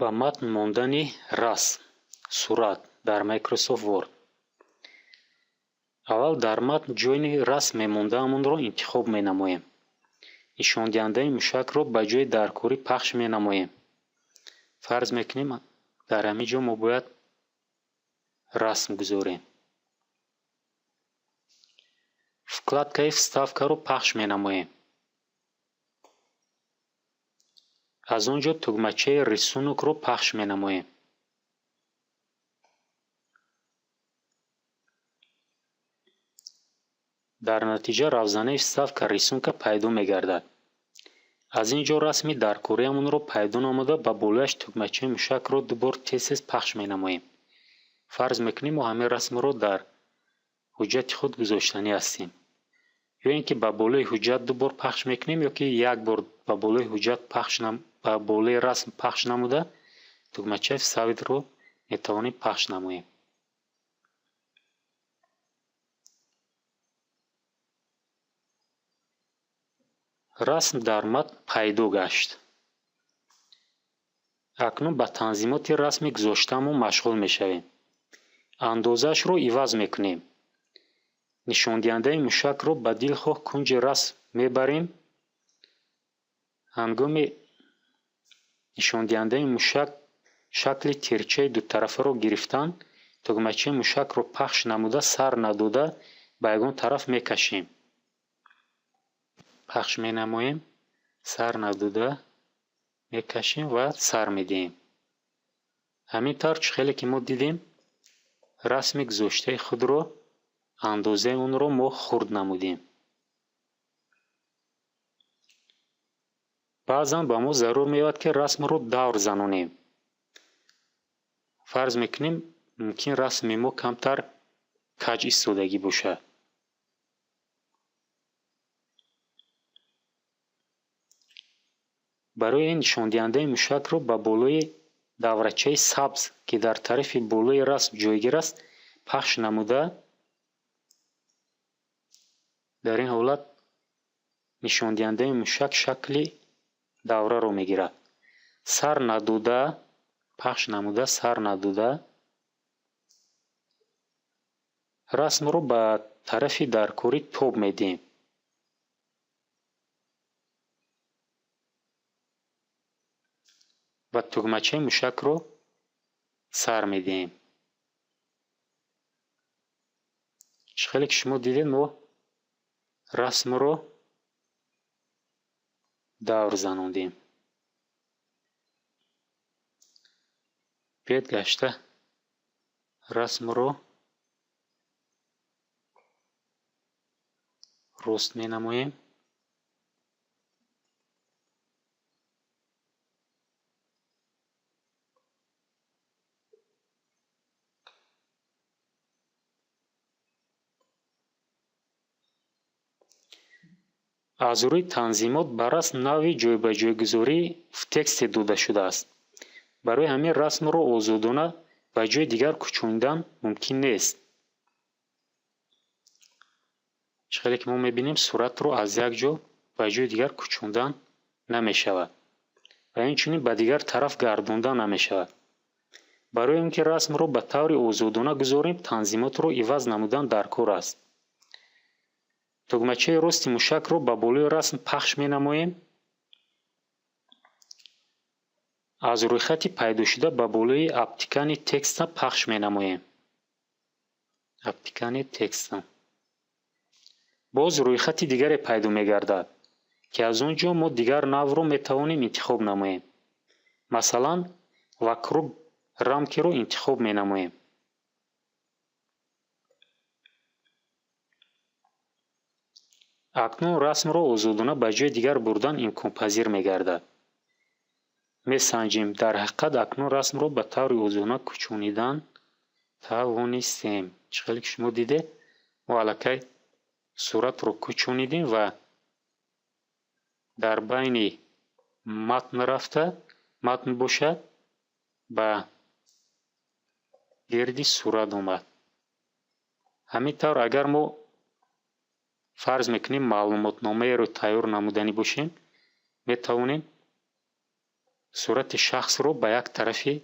Ба матн мондани расм, сурат дар Microsoft Word. Аввал дар матн ҷойи расм мемондаамонро интихоб менамоем. Нишондиҳандаи мушакро ба ҷои даркорӣ пахш менамоем. Фарз мекунем, дар ҳамин ҷо мо бояд расм гузорем. Вкладкаи вставкаро пахш менамоем. Аз он ҷо тугмачаи рисунокро пахш менамоем. Дар натиҷа равзанаи вставка рисунка пайдо мегардад. Аз ин ҷо расми даркориамонро пайдо намуда, ба болояш тугмачаи мушакро дубор тез-тез пахш менамоем. Фарз мекунем, мо ҳамин расмро дар ҳуҷҷати худ гузоштанӣ ҳастем. Ё ин ки ба болои ҳуҷҷат дубор пахш мекунем, ё ки як бор ба болои ҳуҷҷат пахш ба болои расм пахш намуда, тугмачаи вставитро метавонем пахш намоем. Расм дар матн пайдо гашт. Акнун ба танзимоти расми гузоштаамон машғул мешавем. Андозаашро иваз мекунем. Нишондиҳандаи мушакро ба дилхоҳ кунҷи расм мебарем. Ҳангоми нишондиҳандаи мушак шакли тирчаи дутарафаро гирифтан, тугмачаи мушакро пахш намуда, сар надода ба ягон тараф мекашем. Пахш менамоем, сар надода мекашем ва сар медиҳем. Ҳамин тавр, чӣ хеле ки мо дидем, расми гузоштаи худро, андозаи онро мо хурд намудем. Баъзан ба мо зарур меояд, ки расмро давр занонем. Фарз мекунем, мумкин расми мо камтар каҷ истодагӣ бошад. Барои ин нишондиҳандаи мушакро ба болои даврачаи сабз, ки дар тарафи болои расм ҷойгир аст, пахш намуда, дар ин ҳолат нишондиҳандаи мушак шакли давраро мегирад. Сар надода, пахш намуда, сар надода, расмро ба тарафи даркорӣ тоб медиҳем. Ва тугмачаи мушакро сар медиҳем. Чӣ хеле ки шумо дидед, мо расмро давр занондем. Биёед гашта расмро рост менамоем. Аз рӯи танзимот ба расм навъи ҷойбаҷойгузорӣ в тексте дода шудааст. Барои ҳамин расмро озодона ба ҷои дигар кӯчонидан мумкин нест. Чӣ хеле ки мо мебинем, суратро аз як ҷо ба ҷои дигар кӯчондан намешавад ва инчунин ба дигар тараф гардондан намешавад. Барои он ки расмро ба таври озодона гузорем, танзимотро иваз намудан даркор аст. Тугмачаи рости мушакро ба болои расм пахш менамоем. Аз рӯйхати пайдошуда ба болои обтикани текста пахш менамоем. Обтикани текста. Боз рӯйхати дигаре пайдо мегардад, ки аз он ҷо мо дигар навъро метавонем интихоб намоем. Масалан, вокруг рамкиро интихоб менамоем. Акнун расмро озодона ба ҷои дигар бурдан имконпазир мегардад. Месанҷем, дар ҳақиқат акнун расмро ба таври озодона кӯчонидан тавонистем. Чӣ хеле ки шумо дидед, мо аллакай суратро кӯчонидем ва дар байни матн рафта, матн бошад ба гирди сурат омад. Ҳамин тавр, агар мо фарз мекунем маълумотномаеро тайёр намуданӣ бошем, метавонем Сурати шахсро ба як тарафи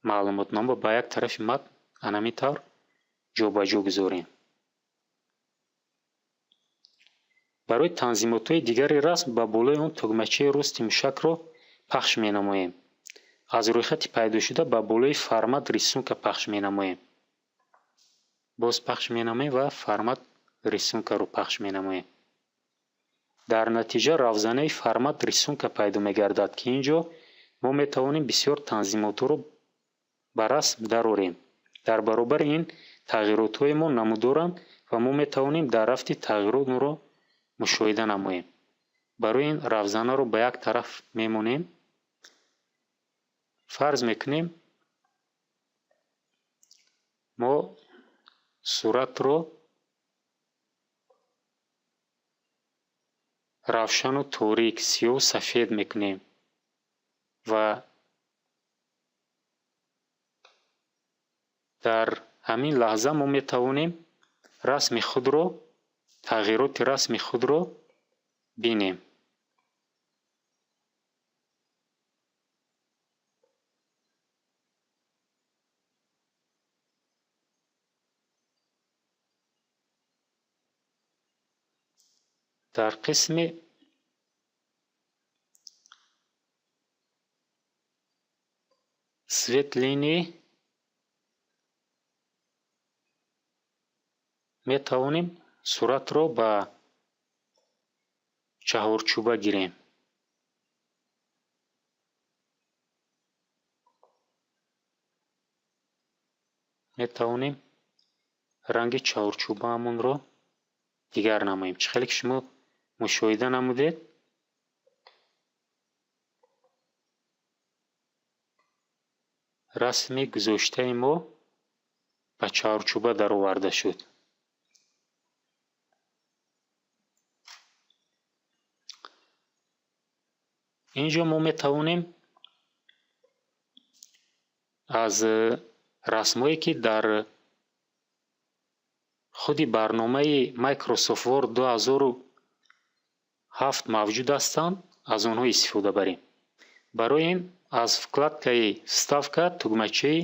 маълумотнома, ба як тарафи матн анамин тавр ҷобаҷо гузорем. Барои танзимотҳои дигари расм ба болои он тугмачаи рости мушакро пахш менамоем. Аз рӯйхати пайдошуда ба болои формат рисунка пахш менамоем. Боз пахш менамоем ва формат рисункаро пахш менамоем. Дар натиҷа равзанаи формат рисунка пайдо мегардад, ки ин ҷо мо метавонем бисёр танзимотҳоро ба расм дарорем. Дар баробари ин тағйиротҳои мо намудоранд ва мо метавонем дар рафти тағйирот онро мушоҳида намоем. Барои ин равзанаро ба як тараф мемонем. Фарз мекунем, мо суратро равшану торик, сиёҳу сафед мекунем ва дар ҳамин лаҳза мо метавонем расми худро, тағйироти расми худро бинем. Дар қисми цвет линии метавонем суратро ба чаҳорчӯба гирем. Метавонем ранги чаҳорчӯбаамонро дигар намоем. Чӣ хеле ки шумо мушоҳида намудед, расми гузоштаи мо ба чаҳорчӯба дароварда шуд. Инҷо мо метавонем аз расмҳое, ки дар худи барномаи Microsoft Word 2007 мавҷуд ҳастанд, аз онҳо истифода барем. Барои ин аз вкладкаи вставка тугмачаи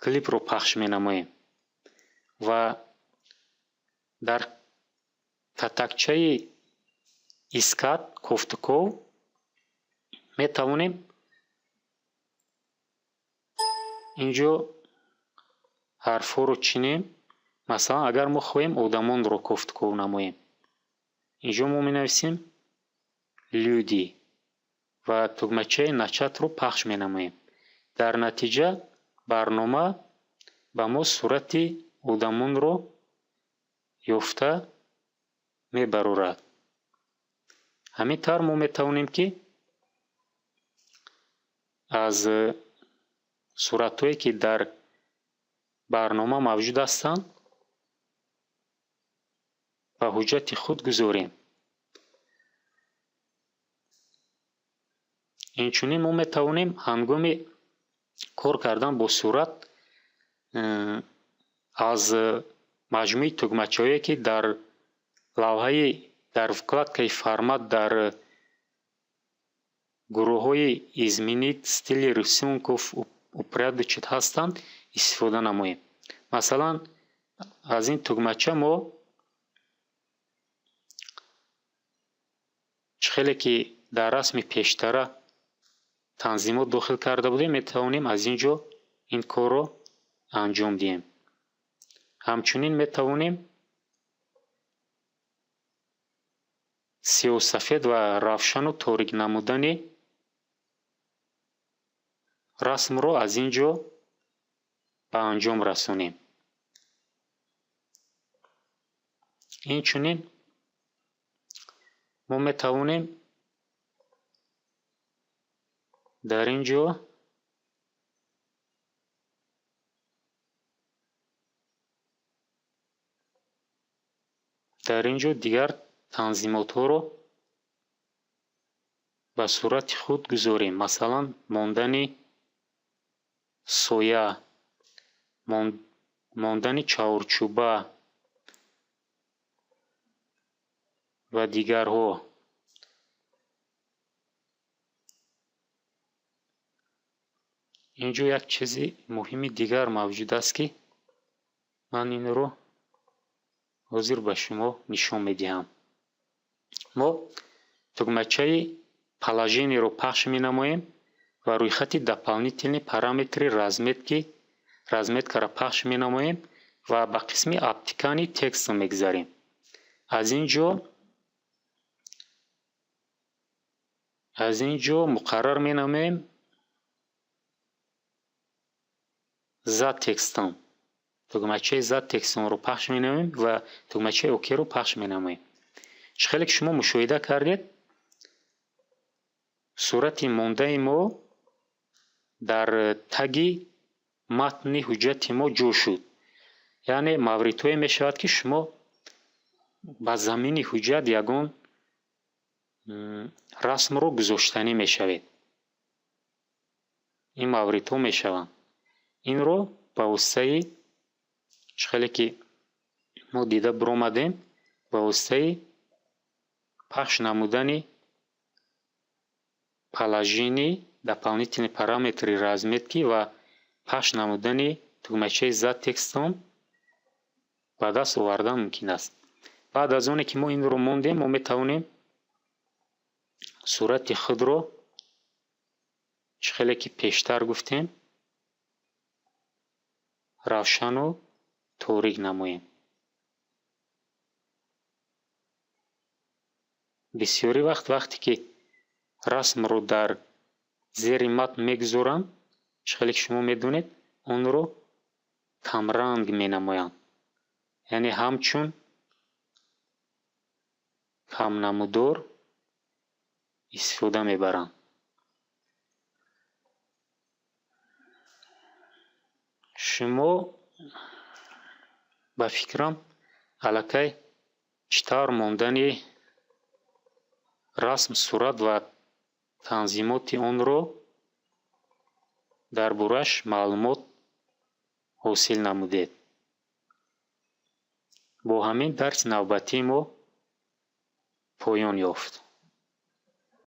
клипро пахш менамоем ва дар катакчаи искать кофтуков метавонем инҷо ҳарфҳоро чинем. Масалан, агар мо хоҳем одамонро кофтуков намоем, инҷо мо менависем люди ва тугмачаи начатро пахш менамоем. Дар натиҷа барнома ба мо сурати одамонро ёфта мебарорад. Ҳамин тавр мо метавонем, ки аз суратҳое, ки дар барнома мавҷуд ҳастанд, ба ҳуҷҷати худ гузорем. Инчунин мо метавонем ҳангоми кор кардан бо сурат аз маҷмӯи тугмачаҳое, ки дар лавҳаи дар вкладкаи формат дар гурӯҳҳои изменить стили рисунков упорядочить ҳастанд, истифода намоем. Масалан, аз ин тугмача мо чӣ хеле ки дар расми пештара танзимот дохил карда будем, метавонем аз ин ҷо ин корро анҷом диҳем. Ҳамчунин метавонем сиёҳсафед ва равшану торик намудани расмро аз ин ҷо ба анҷом расонем. Инчунин мо метавонем дар ин ҷо дигар танзимотҳоро ба сурати худ гузорем. Масалан, мондани соя, мондани чаҳорчӯба ва дигарҳо. Ин ҷо як чизи муҳими дигар мавҷуд аст, ки ман инро ҳозир ба шумо нишон медиҳам. Мо тугмачаи положениеро пахш менамоем ва рӯйхати дополнительные параметры разметки, разметкаро пахш менамоем ва ба қисми обтекание текста мегузарем. Аз ин ҷо муқаррар менамоем за текстом. Тугмачаи за текстомро пахш менамоем ва тугмачаи окро пахш менамоем. Чӣ хеле ки шумо мушоҳида кардед, сурати мондаи мо дар таги матни ҳуҷҷати мо ҷо шуд. Яъне мавридҳое мешавад, ки шумо ба замини ҳуҷҷат ягон расмро гузоштанӣ мешавед. Ин мавридҳо мешаванд. Инро ба воситаи, чӣ хеле ки мо дида биромадем, ба воситаи пахш намудани положение, дополнительные параметры разметки ва пахш намудани тугмачаи за текстом ба даст овардан мумкин аст. Баъд аз оне ки мо инро мондем, мо метавонем сурати худро, чӣ хеле ки пештар гуфтем, равшану торик намоем. Бисёри вақт, вақте ки расмро дар зери матн мегузоранд, чӣ хеле ки шумо медонед, онро камранг менамоянд, яъне ҳамчун камнамудор истифода мебаранд. Шумо, ба фикрам, аллакай чӣ тавр мондани расм, сурат ва танзимоти онро дар борааш маълумот ҳосил намудед. Бо ҳамин дарси навбатии мо поён ёфт.